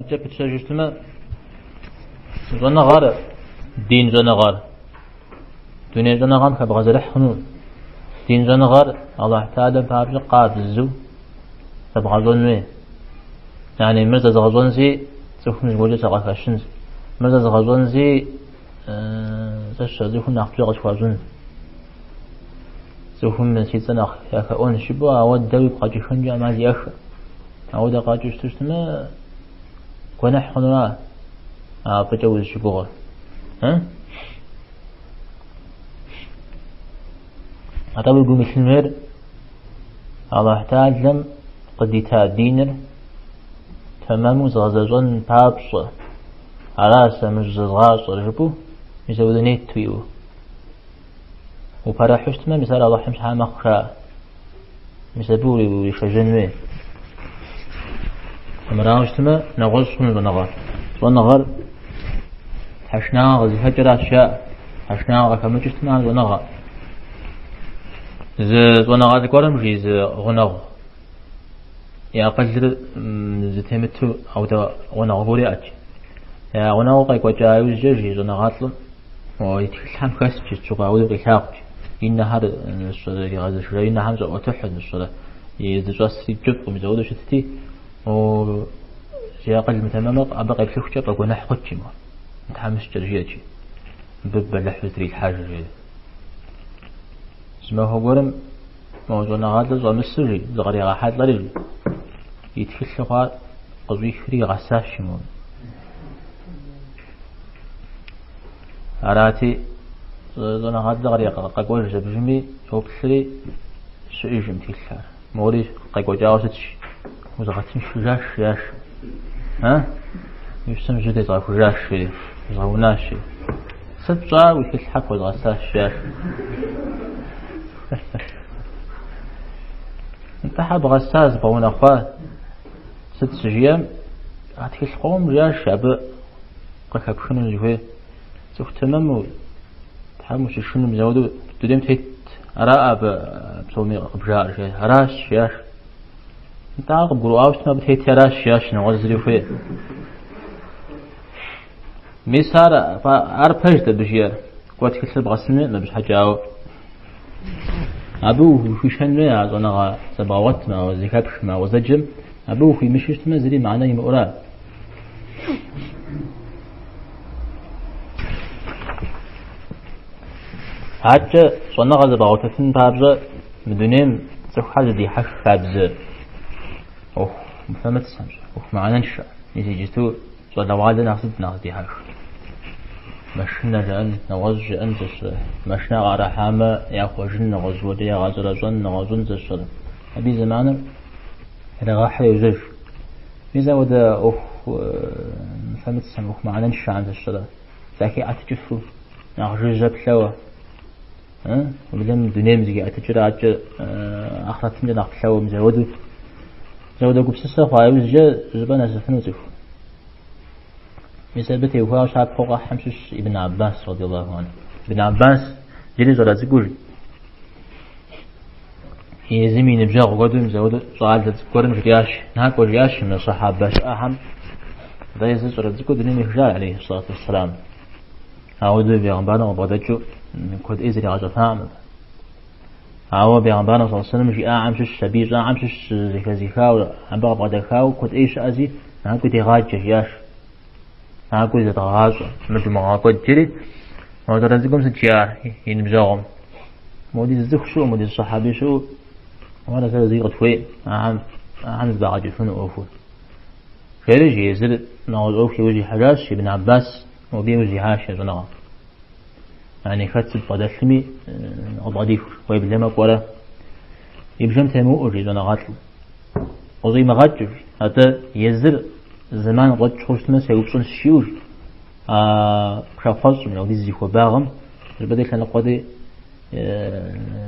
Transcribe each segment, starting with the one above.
Кӏэ пытщэжу щытмэ, щӏэныгъэр, дин щӏэныгъэр, дуней щӏэныгъэм хэбгъэзэрыхь хъуну. Дин щӏэныгъэр Аллахь Тэхьэлэм папщӏэ къабзэу зэбгъэщӏэн хуей. Яни мыр зэзгъэщӏэнси, цӏыхум зыгуэркӏэ сакъыхэщынщ. Мыр зэзгъэщӏэнси, сэ сщӏэ цӏыхум нэхъ пщӏэ къысхуащӏын. Цӏыхум си цӏэ нэхъ яхэӏуэнщ жыпӏэу, ауэдэ уигу къэкӏыххэнкӏэ ӏэмал иӏэххэ. Ауэдэ къэкӏыу щыту щытмэ, гуэныхь хъунура а фӏыкӏэ узыщыгугъыр? Атӏэ уи гум илъын хуейр Аллахь Тэхьэлэм къыдита диныр тэмэму згъэзэщӏэн папщӏэ, ара сэ мыр щӏызэзгъащӏэр жыпӏэу, мис ауэдэ нет уиӏэу. Упэрыхьу щытмэ, мис ар Алыхьым щхьа мэхъу жаӏэ. Мис абы уришэжьэн хуей. Армырауэ щытмэ, нэгъуэщӏ хъуну щӏэныгъэр. Щӏэныгъэр тхьэшынагъэ къызыхэкӏыращ жаӏэ. Тхьэшынагъэ къыхэмыкӏыу щытмэ, ар щӏэныгъэ. Зы щӏэныгъэлӏ гуэрым жи зы гъунэгъу и акъылыр зытемыту ауэдэ гъунэгъу гуэр иӏэт. Я гъунэгъу къекӏуэкӏа иужькӏэ жи щӏэныгъэлӏым и тхылъхэм хэст жи щыгъуэ ауэдэу къилъагъут. И нэхэр иригъэзэшыжа, и нэхэм щӏэӏуэтыхьу ныщӏэрэ и здыщӏэсри кӏыфӏу мис ауэдэу щытти, зи акъыл мытэмэмыр абы къеплъыхукӏэ фӏэгуэныхь хъут жи мо. Тхьэмыщкӏэр жиӏэт жи. Мыбы бэлыхьу зытрилъхьэжыр жери. Зы махуэ гуэрым мо щӏэныгъэлӏыр щӏэмысу жи, зыкъригъэхьэлӏэри жи. И тхылъу хъуар къыщӏихри игъэсащ жи мо. Арати, щӏэныгъэлӏыр къэкӏуэжщ абыжми, йоплъри, щыӏэжым тхылъхэр. Мори къекӏуэкӏауэ щытщ. Узгъэтыншыжащ, жиӏащ. А? Уи псэм жьы тезгъэхужащ, жери, узгъэунащ, жери. Сыт пщӏар, уи тхылъхэр пхуэзгъэсащ, жиӏащ. Нтӏэ хьэ бгъэса, зыбгъэунэхъуа? Сыт щыжиӏэм, а тхылъ къомым жиӏащ абы къыхэпхыну зыхуей цӏыху тэмэму, Тхьэм ущышыным зэуэдэу дунейм тет, ара абы псоми къыбжаӏэр, жиӏащ. Аращ, жиӏащ. Нтӏэ ар къыбгурыӏуауэ щытмэ, абы тети аращ, жиӏащ, нэгъуэщӏ зыри ухуей. Мис ар, ар пэжт абы жиӏэр. Кӏуэ тхылъыр бгъэсын хуейкъым абы щхьэкӏэ, ауэ абы ухуишэн хуей а щӏэныгъэ зэбгъэгъуэтмэ, ауэ зэхэпхмэ, ауэ зэджэм, абы ухуимышэу щытмэ, зыри мыхьэнэ имыӏэура. Адэкӏэ щӏэныгъэ зэбгъэгъуэтыфын папщӏэ мы дунейм цӏыхухэр зыдихьэх хабзэ ӏуэху мыфэмыцхэм, ӏуэху мыхьэнэншэ. Мис иджысту щӏалэгъуалэ нэхъ сыт нэхъ зыдихьэх? Машинэ жаӏэн, нэгъуэщӏ жаӏэн зэщэ. Машинэ къаӏэрыхьамэ, яхъуэжын, нэгъуэщӏ гуэркӏэ ягъэщӏэрэщӏэн, нэгъуэщӏын зэщэр. Абы и зэманыр ирагъэхьри йожьэж. Мис апхуэдэ ӏуэху мыфэмыцхэм, ӏуэху мыхьэнэншэхэм зэщэрэ захиӏэтыкӏыфу, нэхъ жыжьэ плъэуэ. Уеблэмэ дунейм зыхиӏэтыкӏрэ адэкӏэ ахърэтымкӏэ нэхъ плъэуэ мис апхуэдэу. Мис апхуэдэ гупсысэ хъуа иужькӏэ щӏыпӏэ нэсыфыну цӏыху. Мис абы теухуауэ щапхъэу къахьым щыщ Ибн Аббас, радиаллаху анху. Ибн Аббас иджыри щӏалэ цӏыкӏуу Езым и ныбжьэгъу куэду мис апхуэдэу щӏалэ цӏыкӏу гуэрым жриӏащ, накӏуэ жиӏащ мы сэхьабэ щыӏэхэм, дэ езыр щӏалэ цӏыкӏуу дунейм ехыжа, алейхи сэлату уэсселам. Ауэдэу бегъымбарым къыбгъэдэкӏыу куэд ӏей зригъэщӏэфакъым абы. Ауэ бегъымбарым саллаллаху алейхи вассалам жиӏахэм щыщ, абы ищӏахэм щыщ зэхэзыхауэ, абы къыбгъэдэхауэ куэд ӏей щыӏэзи, накӏуи дегъаджэ, жиӏащ. Накӏуи зэдгъэгъащӏэ, мыр дымыгъэкӏуэд жери, мо щӏалэ цӏыкӏум сыт жиӏар и ныбжьэгъум? Модэ зы цӏыху щыӏэу, модэ зы сэхьаби щыӏэу, уэрэ сэрэ зыри къытхуейкъым, ахэм, ахэм зэфӏагъэкӏыфыну ӏуэхур. Жери жи, езыр нэгъуэщӏ ӏуэху иужь ихьэжащ, Ибн Аббас мобы иужь ихьащ я щӏэныгъэм. Яни хэт сыт бгъэдэлъми, къыбгъэдиху, уеблэмэ кӏуэрэ и бжэм темыуӏуэу жи щӏэныгъэлӏым. Къыщӏимыгъэкӏыу жи, атӏэ езыр зэман къуэкӏ хъуу щытмэ, сеупщӏынщ жиӏэу жи. А пшахъуэщӏым, апхуэдиз зи хуабагъым, щӏыпӏэ дей лъэныкъуэ дей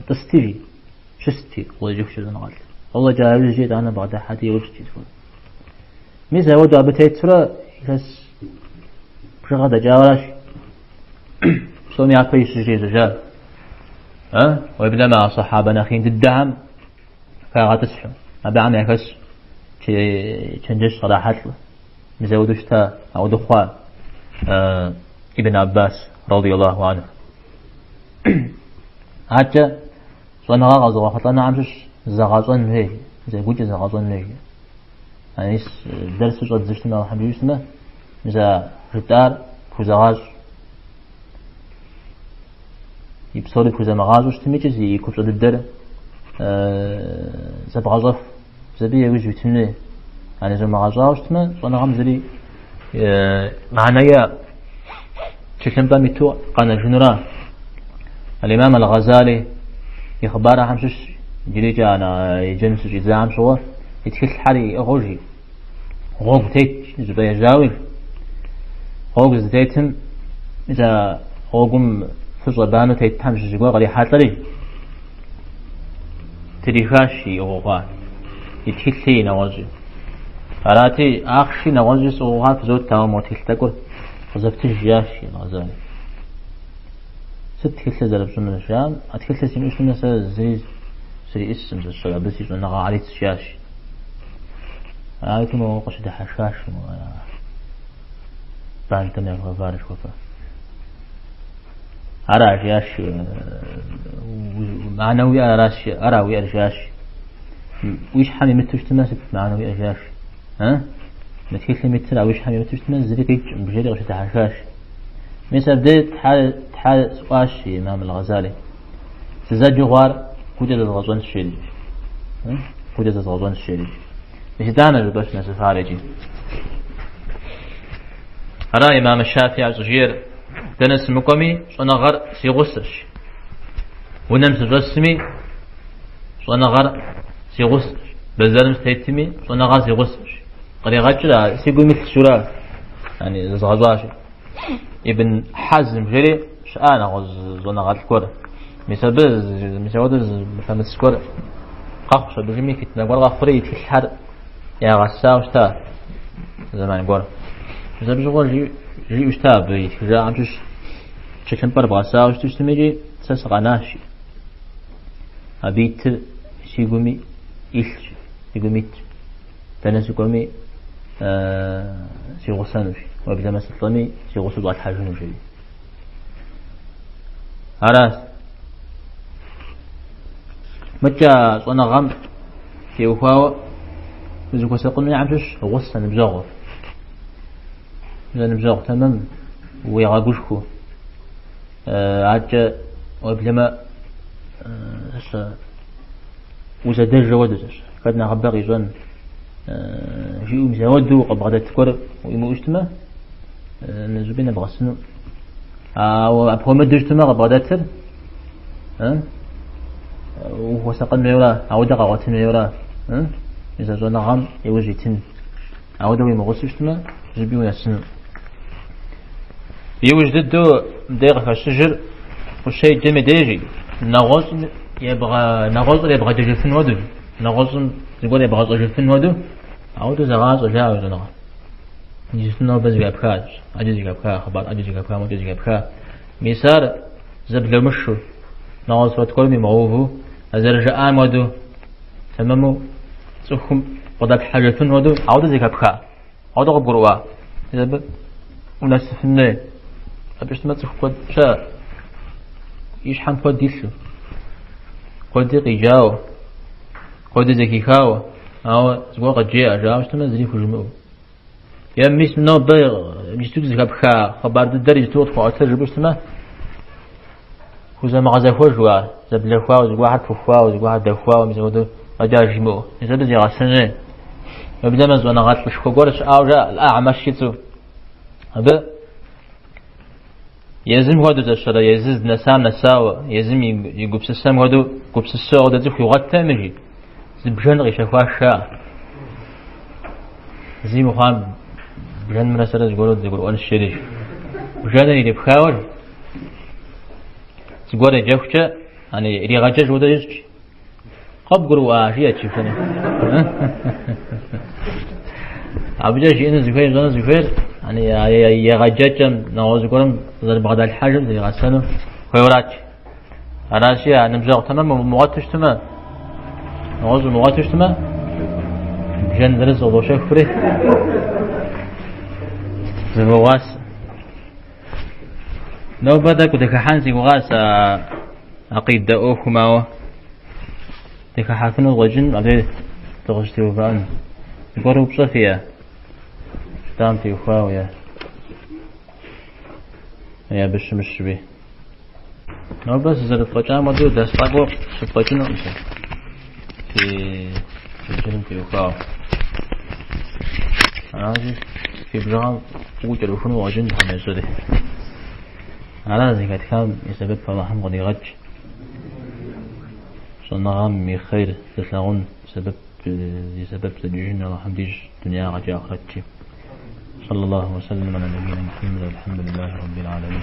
тӏысти жи, щысти, къыщӏэкӏыхукӏэ щӏэныгъэлӏ. Къыщӏэкӏа иужькӏэ итӏанэ бгъэдыхьэти еупщӏт жи зыгуэр. Мис апхуэдэу абы тетурэ илъэс бжыгъэ дэкӏауэращ. Псоми япэ ищыжри ежьэжа. Уеблэмэ а сэхьабэ нэхъ ин дыдэхэм хагъэтӏысхьу, абыхэм яхэс чэнджэщ кърахьэлӏэу. Мис ауэдэу щыта, ауэдэу хъуа Ибн Аббас, радиаллаху анху. Адэкӏэ щӏэныгъэ къэзыгъэхъулӏэнухэм щыщ зэгъэщӏэн хуей, зэгукӏэ зэгъэщӏэн хуей. Мис дэрсыр щӏэддзэу щытмэ, Алыхьым жиӏэу щытмэ, мис а жытӏар пхузэгъащӏ. И псори пхузэмыгъащӏэу щытмикӏи, и купщӏэ дыдэр зэбгъэщӏэф, мис абы иужь уитын хуей. Ани зомыгъэщӏауэ щытмэ, щӏэныгъэм зыри мыхьэнэ иӏэ тхылъымпӏэм иту къэнэжынура. Аль-Имам Аль-Гъэзали и хъыбархэм щыщ иджырикӏэ еджэн щыщӏидзахэм щыгъуэ и тхылъхэр иӏыгъыу жи. Гъуэгу тет щӏыпӏэ ежьауи. Гъуэгу зытетым мис а гъуэгум фыщӏэбанэу тетхэм щыщ гуэр кърихьэлӏэри трихащ иӏыгъыу хъуа, и тхылъи и нэгъуэщӏи. Арати, ахъши нэгъуэщӏи сӏыгъыу хъуар фызот, ауэ мо тхылъ тӏэкӏур къызэфтыж, жиӏащ Гъэзали. Сыт тхылъыр зэрыпщӏынур? Жиӏам, а тхылъыр симыӏэу щытмэ, сэ зыри сриӏыскъым, зыщӏэр, абы си щӏэныгъэхэр итщ, жиӏащ. Арати, моуэ къыщыдыхьэшхащ бандэм я главар жыхуэпӏэр. Ара, жиӏащ, мыхьэнэ уиӏэр аращ, ара уиӏэр, жиӏащ. Уи щхьэм имыту щытмэ, сыт мыхьэнэ уиӏэр, жиӏащ. А? Мы тхылъым итыр а уи щхьэм имыту щытмэ, зыри къикӏкъым, жери къыщыдыхьэшхащ. Мис абдей тхьэ сӏуащ Имам Аль-Гъэзали. Сызэджэу хъуар гукӏэ зэзгъэщӏэнщ, жери. Гукӏэ зэзгъэщӏэнщ, жери. Мис итӏанэ жыпӏэ щынэсыфар икӏи. Ара Имам Шафи щӏыжиӏэр, дэнэ сымыкӏуэми, щӏэныгъэр си гъусэщ. Унэм сыщӏэсми, щӏэныгъэр си гъусэщ. Бэзэрым сытетми, щӏэныгъэр си гъусэщ. Къригъэкӏыр а си гум илъщ жиӏэурэ, яни зэзгъэщӏащ. Ибн Хьэзм жери щыӏа нэгъуэщӏ щӏэныгъэлӏ гуэр. Мис абы, мис апхуэдэу зы мыфэмыц гуэр къэхъущ, абыжми фитнэ гуэр къэхъури и тхылъхэр ягъэсауэ щыта зэман гуэр. Мис абы щыгъуэ жиӏэу щыта абы итхыжахэм щыщ тхылъымпӏэр бгъэсауэ щыту щытмикӏи сэ сыкъэнащ. Абы итыр си гуми илъщ, си гум итщ. Дэнэ сыкӏуэми си гъусэнущ, уеблэмэ сылӏэми си гъусэу щӏалъхьэжынущ, жери. Аращ. Мыдкӏэ щӏэныгъэм теухуауэ узыхуэсакъын хуейхэм щыщ гъусэ ныбжьэгъур. Ныбжьэгъу тэмэм уигъэгушхуэу, адэкӏэ уеблэмэ узэдэжэ хуэдэу, хэт нэхъыбэ къищӏэн жиӏэу мис ауэдэу къыбгъэдэт гуэр уимыӏэу щытмэ, зыщӏыпӏи нэбгъэсыну. Ауэ апхуэмыдэу щытмэ къыбгъэдэтыр ухуэсакъын хуейуэра, ауэдэ къэгъуэтын хуейуэра, мис а щӏэныгъэм иужь итын. Ауэдэ уимыгъусэу щытмэ, зыщӏыпӏи унэсыну. Иужь дыдэу мыбдеж къыхэщыжыр ущеджэм и дежи, нэгъуэщӏым ебгъэ, нэгъуэщӏыр ебгъэджэжыфын хуэдэу, нэгъуэщӏым зыгуэр ебгъэщӏэжыфын хуэдэу, ауэдэу зэгъащӏэ жаӏэу щӏэныгъэ. Иджыпсту нобэ зэхэпхащ, ӏэджэ зэхэпха, хъыбар ӏэджэ зэхэпха, мокӏэ зэхэпха. Мис ар зэбломышу, нэгъуэщӏ сурэт гуэрым имыгъэуву, а зэрыжаӏам хуэдэу, тэмэму цӏыхум къыдэплъхьэжыфын хуэдэу, ауэдэу зэхэпха, ауэдэу къыбгурыӏуа. Мис абы унэсыфын хуей. Абы щытмэ цӏыху куэд щыӏэ, и щхьэм куэд илъу, куэди къиджауэ, куэди зэхихауэ, ауэ зыгуэр къыджеӏэ, жаӏэу щытмэ, зыри хужымыӏэу. Е мис нобэ иджыпсту зэхэпха хъыбар дыдэр иджыпсту къытхуэӏуэтэж жыпӏэу щытмэ, хузэмыгъэзэхуэжу ар, зэблэхуауэ, зыгуэрхэр пыхуауэ, зыгуэрхэр дэхуауэ, мис апхуэдэу фӏэкӏа жимыӏэу. Мис абы зегъэсэн хуей. Уеблэмэ щӏэныгъэлӏышхуэ гуэр щыӏауэ жаӏэ, Аль-А'мэш и цӏэу. Абы езым хуэдэу зэщэрэ, езы здынэсам нэсауэ, езым и гупсысэм хуэдэу гупсысэу ауэдэ цӏыху игъуэттэкъым жи. Зы бжэн къищэхуащ жаӏэ. Зи мыхъуам бжэнымрэ сэрэ зыгуэру дызэгурыӏуэнщ жери. Бжэныр ирипхауэ зыгуэр еджэхукӏэ, ани иригъэджэж хуэдэ ищӏщ. Къыбгурыӏуа, жиӏэт жыхуэным. Абыкӏэ жиӏэну зыхуейр, ищӏэну зыхуейр, ани егъэджэкӏэм, нэгъуэщӏ зыгуэрым зэрыбгъэдалъхьэжым зригъэсэну хуейуэрат. Аращи, а ныбжьэгъу тэмэм умыгъуэту щытмэ, нэгъуэщӏ умыгъуэту щытмэ, бжэн зырыз къыбощэхури. Зывогъасэ. Нобэ тӏэкӏу дыхыхьэн си гугъащ а акъидэ ӏуэхум, ауэ дыхыхьэфыну къыщӏэкӏын, абдей дыкъыщытеувыӏэн. Зыгуэр упщӏэ фиӏэ? Жытӏам теухуауэ е е абы щымыщуи. Нобэ сызэрыффӏэкӏам хуэдэу дэстӏэкӏуэу сыффӏэкӏынукъым сэ. Фи еджэным теухуауэ. Аращи, фи бжыгъэм фӏыуэ кӏэрыхуну къыщӏэкӏын Тхьэм ещӏэри. Ара зэхэтхам и сэбэп Алыхьым къыдигъэкӏ. Щӏэныгъэм и хъер зылъагъун сэбэп и сэбэп зэкӏыжын Алыхьым дищӏ дунягъэкӏи ахърэткӏи. Саллаллаху ва саллям аля набийна Мухаммад, алхьамдулиллахи раббил аламин.